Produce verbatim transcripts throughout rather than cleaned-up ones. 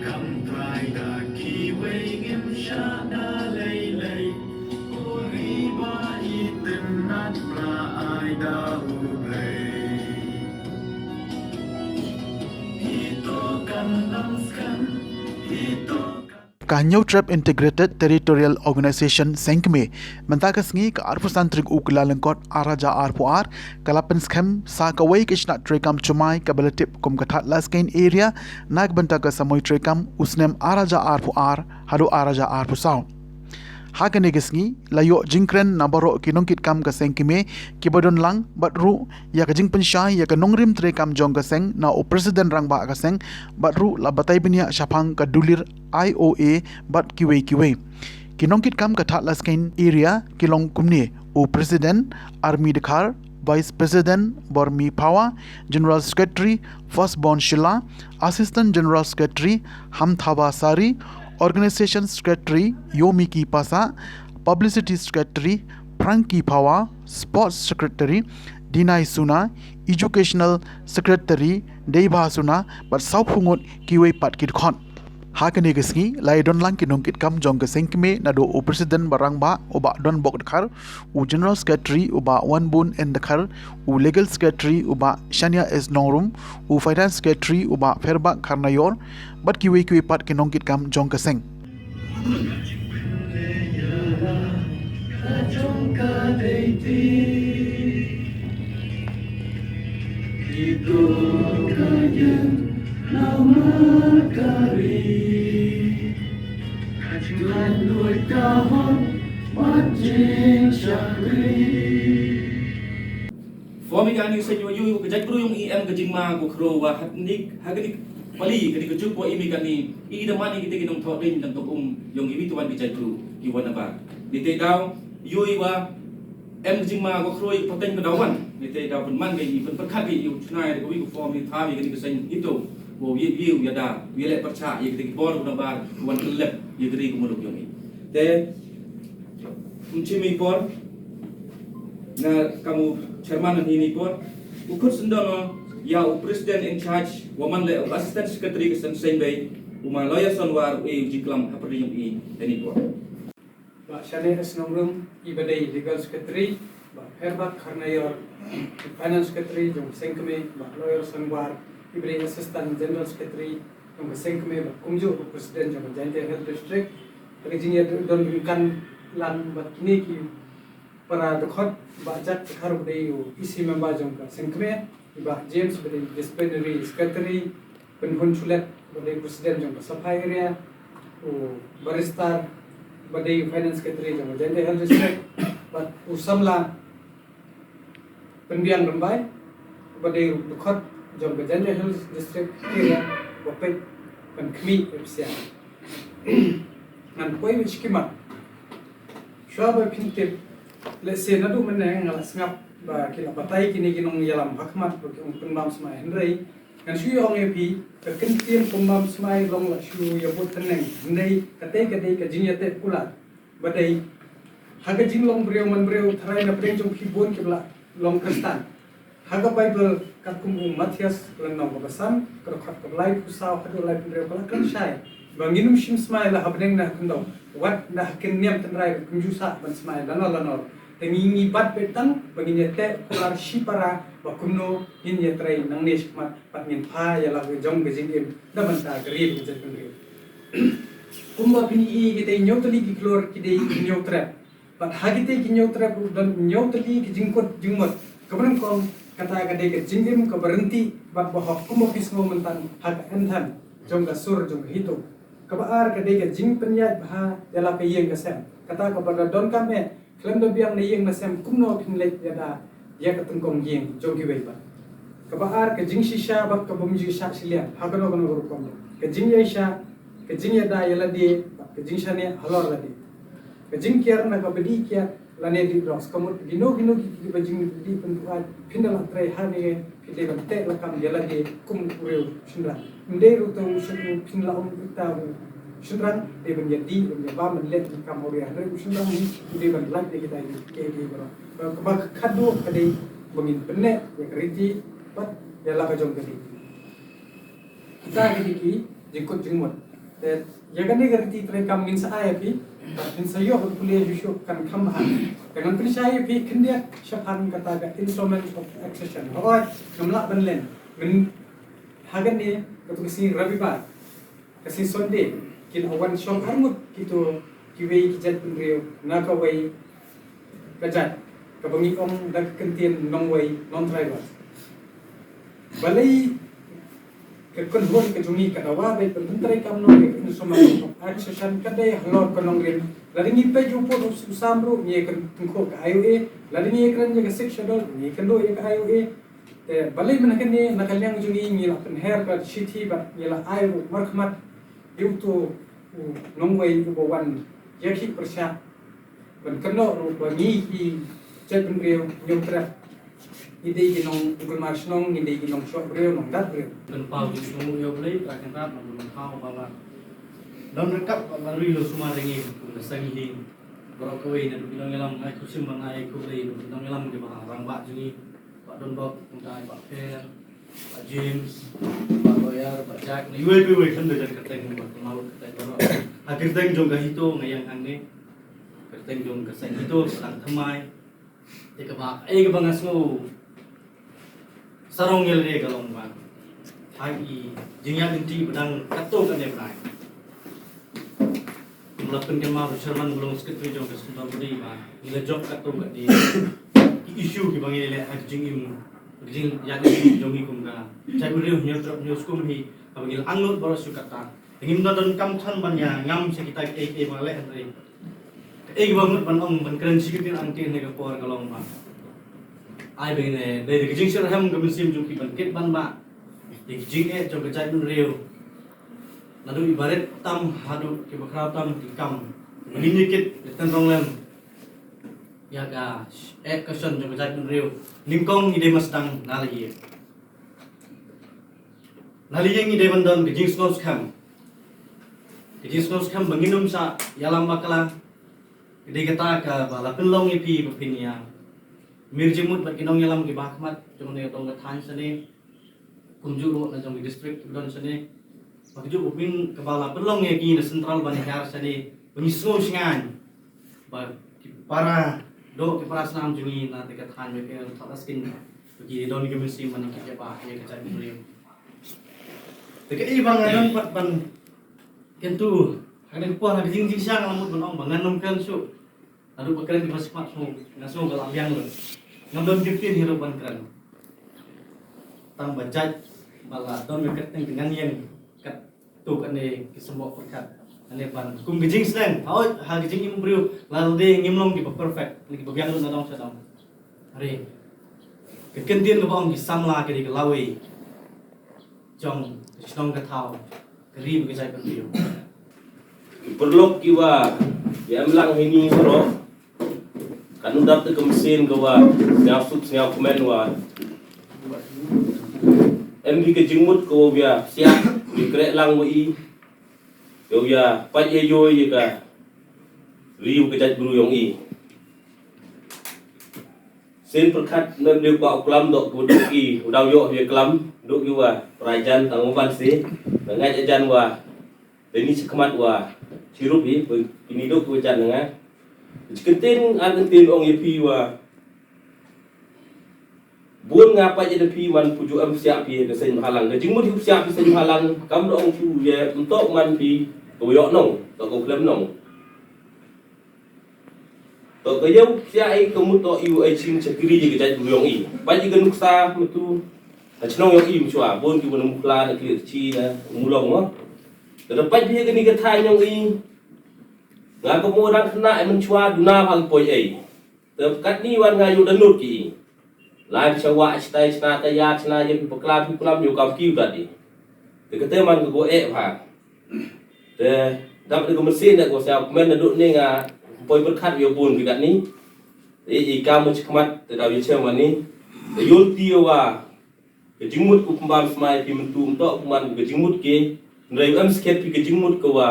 Kam trai da kiwei ngim shah da lei lei. U ri ba itynnat pla ai da U Blei. Hi to kan lam skhem, hi to kan Ka Hynñiewtrep Integrated Territorial Organization Sengkmie, mynta ka sngi ka arphew san tarik u Kyllalyngkot ar hajar arphew ar, ka la pynskhem sa kawei ka shnat treikam jumai kaba la tip kum ka Thadlaskein Area, na ka bynta ka samoi treikam u snem ar hajar arphew ar haduh ar hajar arphew saw. Ha kane ka sngi, la ïoh jingkren na baroh ki nongkitkam ka Sengkmie, kiba don lang, bad ruh, ïa ka jingpynshai, ïa ka nongrim treikam jong ka seng, na u President Rangbah ka seng, bad ruh la batai bniah shaphang ka dulir I O A, bad kiwei kiwei. Ki nongkitkam ka Thadlaskein Area, ki long kumne, u President, Army Dkhar, Vice President, Bormi Phawa, General Secretary, Firstborn Shylla, Assistant General Secretary, Hamthaba Sari, Organization Secretary, Yomiki Pasa, Publicity Secretary, Frankie Phawa, Sports Secretary, Dinai Suna, Educational Secretary, Deiba Suna, bad sawphew ngut kiwei pat ki dkhot. Ha kane ka sngi, la ïadon lang ki nongkitkam jong ka Sengkmie naduh u President ba rangbah u Bah Donbok Dkhar, u General Secretary u Bah Wanbun N Dkhar, u Legal Secretary u Bah Shania S Nongrum, u Finance Secretary u Bah Pherbak Kharnaior, bad kiwei kiwei pat ki nongkitkam jong ka seng. Form ïa kane ka seng ïoh ïoh ka jaitbru ïong i em ka jingma ko khro wa ha kane ka pali kane ka juk wa i mi kane i da man i kite ki nongthoh ding dang tok um ïong i wi tuan ki jaitbru ki wan nabar. Ni te daw ïoh i wa em ka jingma ko khro i pateng ka daw wan. Ni te daw pynman ka i pynpyrkhat ka i u chunai da ka wi ko form i tham i kane ka seng i to. Wa wi wi ïa da wi leh pyrchah ïa kite ki bor ko nabar wan lep ïa kane ko muluk ïong i. Te Ym chim i por, na ka mu chairman hi ni por, u khut sendong ïa u president in charge, wa man le u assistant secretary ka seng seng bei, u ma lawyer Sonwar u e u jingklam ha pyrdi ïong i ni por. Bah Shania S Nongrum, i ba dei legal secretary, Bah Pherbak Kharnaior, finance secretary jong Sengkmie, Bah lawyer Sonwar, i ba dei assistant general secretary jong ka Sengkmie, bad kumjuh u president jong ka Jaintia Hills District. Ka jingïadon ryngkat lang bad kine ki para dkhot, Bah Jack Dkhar ba dei u E C member jong ka Sengkmie, Bah James ba dei disciplinary secretary, Pynhun Shulet ba dei president jong ka Saphai area, u Barrister ba dei finance secretary jong ka Jaintia Hills District, bad u samla Pynbiang Rymbai ba dei u dkhot jong ka Jaintia Hills District area ba peit ban khmih ïa psiang. Ngan poi beit sha ki mat. Shuwa ba phin tip, lehse naduh mynne nga la sngap ba ki la batai kine ki nongïalam ha khmat ba ki ong pynbam smai, hynrei ngan shu ong ïa phi, ka kyntien pynbam smai long la shu ïa bud tneng, hynrei kata ka dei ka jingïateh kular. Ba dei ha ka jinglong briew man briew, tharai na pdeng jong phi bun ki ba la long Khristan. Ha ka Baibl katkum u Mathaios lynnong kaba san, ka dkhot kaba laiphew saw haduh laiphew hynriew ka la kren shai ba ngin ym shim smai la ha bneng ne ha khyndew, wat na ha kin niam tynrai, kumjuh sa ban smai lano lano. Te ngi ngi bat beit tang ba ngin ïateh kular shipara ba kumno ngin ïatrei nangne shakhmat, bad ngin phah ïa la ka jong ka jingim da bynta ka ri bad ka jaitbynriew. Kumba phin ïohi, kita hynñiew tylli ki khlur ki dei hynñiew trep. Bad ha kita hynñiew trep ruh don hynñiew tylli ki jingkut jingmut. Kaba nyngkong, kata ka dei ka jingim kaba ryntih bad bahok kumba phi sngew mynta ha ka anthem jong ka sur jong ka HITO. Kaba ar ka dei ka jingpynïaid bha ïa la ka ïing ka sem. Kata kaba da donkam eh, khlem da biang na ïing na sem, kumno phin leit ïada ïa ka tyngkong ïing jong kiwei pat. Kaba ar ka jingshisha bad ka bym jingshisha shiliang ha kano kano ka rukom. Ka jingïaisha, ka jingïada ïa lade bad ka jingshaniah halor lade. Ka jingkiar na kaba dih kiad lane dih drugs, ka mut kino kino ki, kiba jingdih pynbuaid, phin da la trei hangne, phi dei ban teh lakam ïa lade kum u riew shynrang. Ym dei ruh tang u shynrang, phin la ong uta u shynrang dei ban ïadih, ban ïabam, ban leh kam awria, hynrei u shynrang hi u dei ban lait na kita ki, ki, ki baroh. Kaba khatduh ka dei ba ngin pynneh ïa ka riti bad ïa la ka jong ka riti. Kita ki dei ki jingkut jingmut. Te ïa kane ka riti treikam ngin sa ai ïa phi, ngin sa ïoh ban pule shuh shuh kan kham bha. Te ngan pynshai ïa phi khyndiat shaphang kata ka instrument of accession. Hooid, ngam lah ban len. Myn ha kane, katu ka sngi Rabibar, ka sngi Sunday, ki la wan shong arngut kito kiwei ki jaitbynriew na kawei ka jait kaba ngi ong da ka kyntien nongwei, non-tribal. Balei ka kynhun ka jong ngi ka dawa ba ban pyntreikam noh ïa ka instrument of accession ka dei halor ka nongrim. Lada ngi peit u pud u sam ruh ngi ïakynduh ïa ka I O A, lada ngi ïakren ïa ka Sixth Schedule ngi ïakynduh ïa ka I O A. Te balei mynta kane na ka liang jong ngi ngi la pynher ka shithi bad ngi la ai ruh markhmat ïa uto u nongwei uba wan ïakhih pyrshah ban kynnoh ruh ba ngi ki jaitbynriew Hynñiewtrep ngi dei ki nongkulmar shnong, ngi dei ki nongshoh briew, nongdat briew. Pynpaw jingshngaiñ ïa U Blei, Trai Kynrad, nongbuh nongthaw ba la don ryngkat bad la ri lem sumar ïa ngi kum ka seng ïing. Baroh kawei naduh ki nongïalam, nga ai khublei, naduh ki nongïalam kiba rangbah jong ngi, Bah Donbok, kumta Bah Pher, Bah James, Bah Lawyer, Bah Jack, na iwei pa iwei, khlem da jan kyrteng, Bah Kynmaw, kyrteng baroh. Ha kyrteng jong ka HITO nga ïeng hangne, kyrteng jong ka seng HITO, ka dang thymmai. Te kaba, eh, kaba nga sngew sarong ïa lade ka long ba ha i jingïaid lynti ba dang katto katne bnai. Kum la pynkynmaw u chairman, ba long secretary jong ka central body, ba ngi la jop katto katne ki issue kiba ngi leh ha ka jingim, ka jingïaid lynti jong ngi kum ka jaitbynriew Hynñiewtrep Hynñiewskum hi, kaba ngi la angnud baroh shuh katta. Te ngim da donkam than ban ïa ngam sha kita kiei kiei ba nga leh hynrei kaei ba ngut ban ong ban kren shi kyntien angtien ha ka por ka long ba ai ba ngi ne dei da ka jingshitrhem ka mynsiem jong ki ban kit ban bah ïa ka jingeh jong ka jaitbynriew. Naduh i barit tam haduh kiba khraw tam ki kam ba ngin ïa kit ïa tynrong lem ïa ka eh ka shon jong ka jaitbynriew. Nyngkong ngi dei ban sdang na la ïing. Na la ïing ngi dei ban don ka jingsngewskhem. Ka jingsngewskhem ba ngin ym shah ïalam bakla. Ka dei kata kaba la pynlong ïa phi ba phin ïa mir jingmut bad ki nongïalam kiba ha khmat jong kane ka dong ka thaiñ shane. Kumjuh ruh na jong ki district kiba don shane. Ba kajuh ba phin kaba la pynlong ïa ki na central ban hiar shane. Ba ngi sngew shngaiñ ba ki para doh, ki para snam jong ngi na te ka thaiñ ba ki thad askin ba ki don ki mynsiem ban ïa ki jaba ïa ka jaitbynriew. Te kaei ba nga don pat ban kyntu ha kane ka por ha ka jing, jingshisha nga la mut ban ong ba ngan ym kren shuh. Naduh ba kren kiba sngewsih nga sngew ka la biang lut. Ngam don ki ktien hi ruh ban kren. Tang ba jait ba la don ka kyrteng ka ngan ïeng kat tu kane ki symboh pyrkhat. Ane ban kum ka jingsneng, hooid, ha ka jingim briew la dei ngim long kiba perfect, kiba biang lut na dong sha dong. Hynrei ka kyntien kaba ong ki samla ka dei ka lawei jong ka shnong ka thaw, ka ri bad ka jaitbynriew. Ki paralok kiba ïa em lang hini baroh, katno dap te ka mynsiem kaba sngewsuk sngewkmen wa em hi ka jingmut kaba ïa psiah, ïa kreh lang wa i, ïa pait ïa ïoh ïa ka ri bad ka jaitbru yong i. Sien pyrkhat mem dei kwah u klam doh, u duk i, u dang ïoh ïa klam, duk i wa, prai jan, tang u ban si, nga ngeit jan wa, dei ni shakhmat wa, chirup i, kini duk u jan nga. Kyntien, ar kyntien ong ïa phi wa, bun nga pait ïa phi man puju em psiah phi ka seng bhalang. Ka jingmut hi psiah phi seng bhalang, kam da ong phi ïa, ym toh man phi, ka ïoh nong, toh ka khlem nong. Toh ka ïew psiah i ka mut toh i u ai chim chakri ïa ka jaitbru yong i. Ba ïa ka nuksa mynta ha chnong yong i mynshwa bun ki bun mukhla na kli chi na mulong mo. Ka da pait ïa kani ka thaiñ yong i. Nga ka mo dang khynnah i mynshwa duna bha ka poi ei. Te katni wan nga ïoh da nud ki. Lai phi sha wah, shatai, shna tayar, shna ïa phi bakla phi kulam ïoh kam ki u dadi. Te kata man ka go eh bha. Te dap da ka mynsiem da ka sngewkmen naduh ne nga poi pyrkhat ïa bun ki katni. Te i kam u chikmat te daw ïa chem mani. Te ïoh ti ïa wa ka jingmut ka u pynbam smai phi mynta ym toh pynban ka jingmut ke. Hynrei u em skhet phi ka jingmut ka wa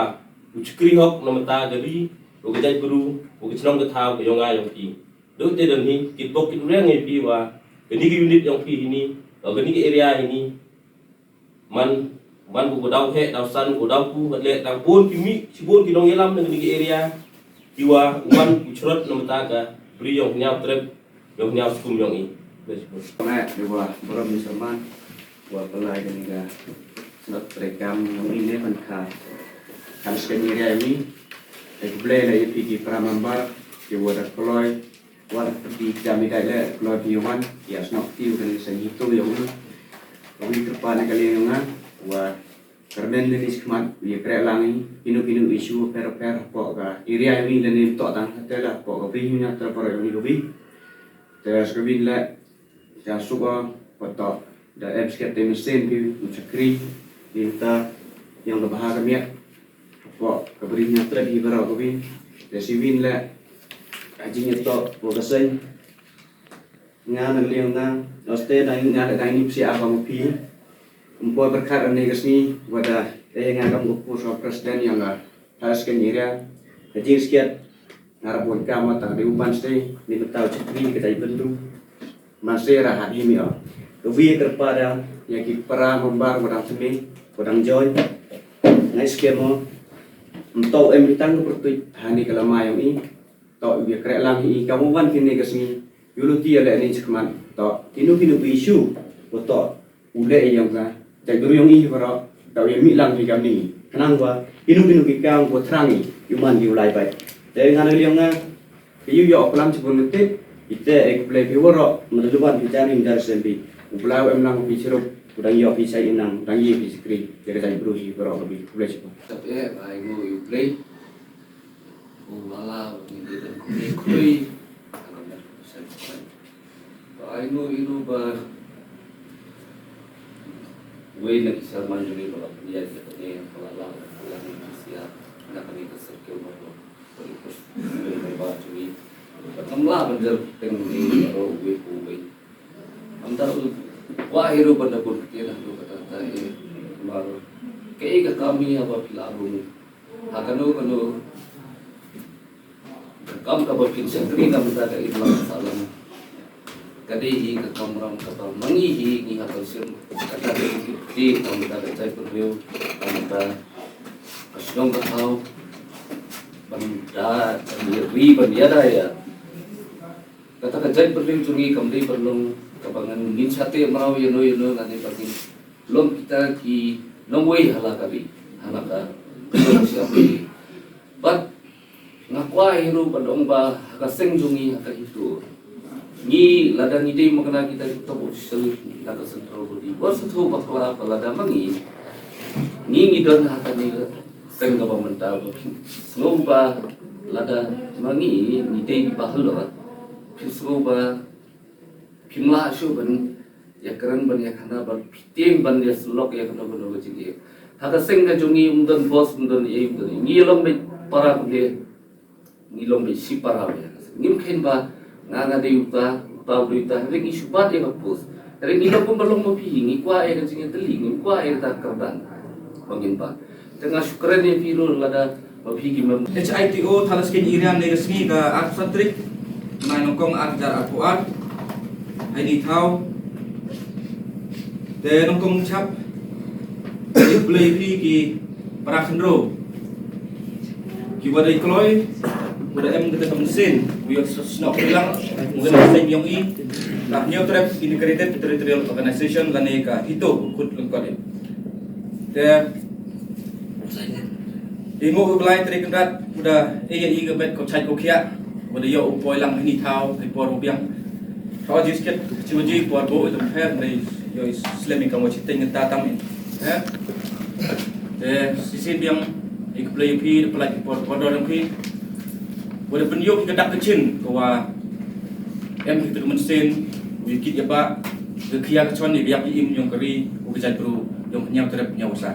u chakri hok na mynta ka ri, wa ka jaitbru, wa ka chnong ka thaw ka yong nga yong phi. Dei te don hi, kit bok kit reng ïa phi wa kani ka unit yong phi hini, wa kani ka area hini. Man Man ko daw heh, daw san, ko daw ku, ka leh tang bun ki mih, shibun ki nongïalam na kane ka area. Ki wan, wan, ki chrot na bynta ka bri yong Hynñiaw Trep, yong Hynñiaw Skum yong i. Khublei shibun. Nga, ki wa, burom ïa u Syrman, wa pynlait kane ka shnong treikam yong i ne ban kha. Kan skhem ïa ri ïa mi. Ai khublei leh ïa phi ki para member, ki wa da kloi, wa da pyrdi jam i dei leh, kloi phi wan, ïa shnong ti u kane ka seng HITO yong i. Wi kyrpad na ka liang yong nga, wa kyrmen lane shakhmat, ïa kreh lang i, kino kino issue pher pher, hapoh ka area yong i lane to tang hate la, hapoh ka bri Hynñiaw Trep baroh yong i ka bri. Te sa ka win leh, ja suk o, patok, da em sket te mynsiem phi, u chakri, ïa ta, ïa ka bha ka miat, hapoh ka bri Hynñiaw Trep hi baroh ka win. Te sa win leh, ka jingïatoh, hapoh ka seng, nga na liang nga, oste na nga da dang ni psi a ba mu phi. Ym poi pyrkhat ane ka sngi, wa da, eh, nga kam ko pus wa president yong nga, Thadlaskein area, ka jingskhem, nga ra bun kam wa tang di u man ste, ni bynta u chakri ka jai byndu. Man ste ra hat hi mi o. Ka wi kyrpad da, ïa ki para member wa dang thymmai, wa dang join. Ngai skhem o, ym to em tang ka pyrtuit, hani ka lama yong i. To ïa kreh lang hi, ka mo wan kine ka sngi. Ïa u lynti ïa leh ni shakhmat. To, kino kino ki issue. Wa to, u leh ïa ka. Jait bru yong i baroh. To ïa mih lang hi kam ni. Khnang wa, kino kino ki kam wa thrang i. Ïa u man ki u lai bai. Te nga na liang nga. Ki ïa u ïa u klam shibun lynti. Ite ai khublei phi waroh. Mynta wan phi jani jar sembi. U Blei u em lang phi chirup. U dang ïoh phi sai inang. Dang ïa phi sikri. Ïa ka jait bru hi baroh ka bi. Khublei shibun. Tap eh, ai ngo ïa u Blei. U la la, u ngi dei ban khublei khublei. Ka la mer ka sen sen. Ba ai no ino ba wei na ki sermon jong ngi ba la pynïaid ïa kane, ba la la, ba la ngi ki sia na kane ka circle ba ko. Ba i kus wei na ba jong ngi. Ba ngam lah ban jer teng ngi ro wei ko wei. Namar u kwah hi ruh ban da bun ktien ha ruh kata kata eh. Namar kaei ka kam hi haba phi la rung ha kano kano ka kam kaba phin shakri na bynta ka imlang ka sahlang. Ka dei hi ka kamram kaba ma ngi hi ngi ha ka sien kata ka jingkit ktien na bynta ka jaitbynriew, na bynta ka shnong ka thaw, ban da, ban ïa ri, ban ïada ïa. Kata ka jaitbynriew jong ngi kam dei ban long kaba ngan ngin sa teh mraw ïano ïano lane ba ngin long kita ki nongwei ha la ka ri, ha la ka ri. Bad nga kwah hi ruh ban ong ba ha ka seng jong ngi ha ka HITO. Ngi lada ngi dei ma kane kita ki top official na ka central body. Wat sngewthuh bakla ba lada ma ngi ngi ngi don ha kane ka seng kaba mynta ba phin sngew ba lada ma ngi ngi dei kiba halor, phin sngew ba phim lah shuh ban ïakren ban ïakhana ban phi tieng ban ïasyllok ïa kano kano ka jingeh. Ha ka seng ka jong ngi ym don boss, ym don ei, ym don ei. Ngi long beit para kumne. Ngi long beit shipara ïa ka seng. Ngim khein ba nga nga dei uta, uta u dei uta. Hynrei ngi shu bat ïa ka post. Hynrei ngi long kumba long ma phi, ngi kwah ïa ka jingïatylli, ngi kwah ïa kata ka kyrdan ba ngin bat. Te nga shu kren ïa phi ruh lada ma phi ki mem. HITO Thadlaskein area ne ka sngi ka arphew san tarik, bnai nyngkong ar hajar arphew ar. Haini thaw. Te nyngkong chap. Ïa phi ki para khynroo. Ki wa dei kloi, wa da em kata ka mynsiem, wa ïoh snoh bilang, wa kata ka mynsiem yong i, ka Hynñiewtrep Integrated Territorial Organization lane ka HITO, khut lyngkot i. Te, i mo u Blai Trai Kynrad, wa da, e ya i ka bet ko chait ko khiah, wa da ïoh u poi lang hini thaw, i por u biang. Ka jiskit, chi wa ji por bo, i tam pher, dei, ïoh i slem i kam wa chi teng ta tam i. Eh? Te, shisien biang, i khublei phi, da pynlait ki por, por dor phi. Wa da pynïoh ki ka dak ka chin, ka wa em ki ka mynsiem, wi kit ïa ba, ka khia ka chon ïa ka ïap ïa im yong ka ri, u ka jaitbru, yong Hynñiewtrep Hynñiewsa.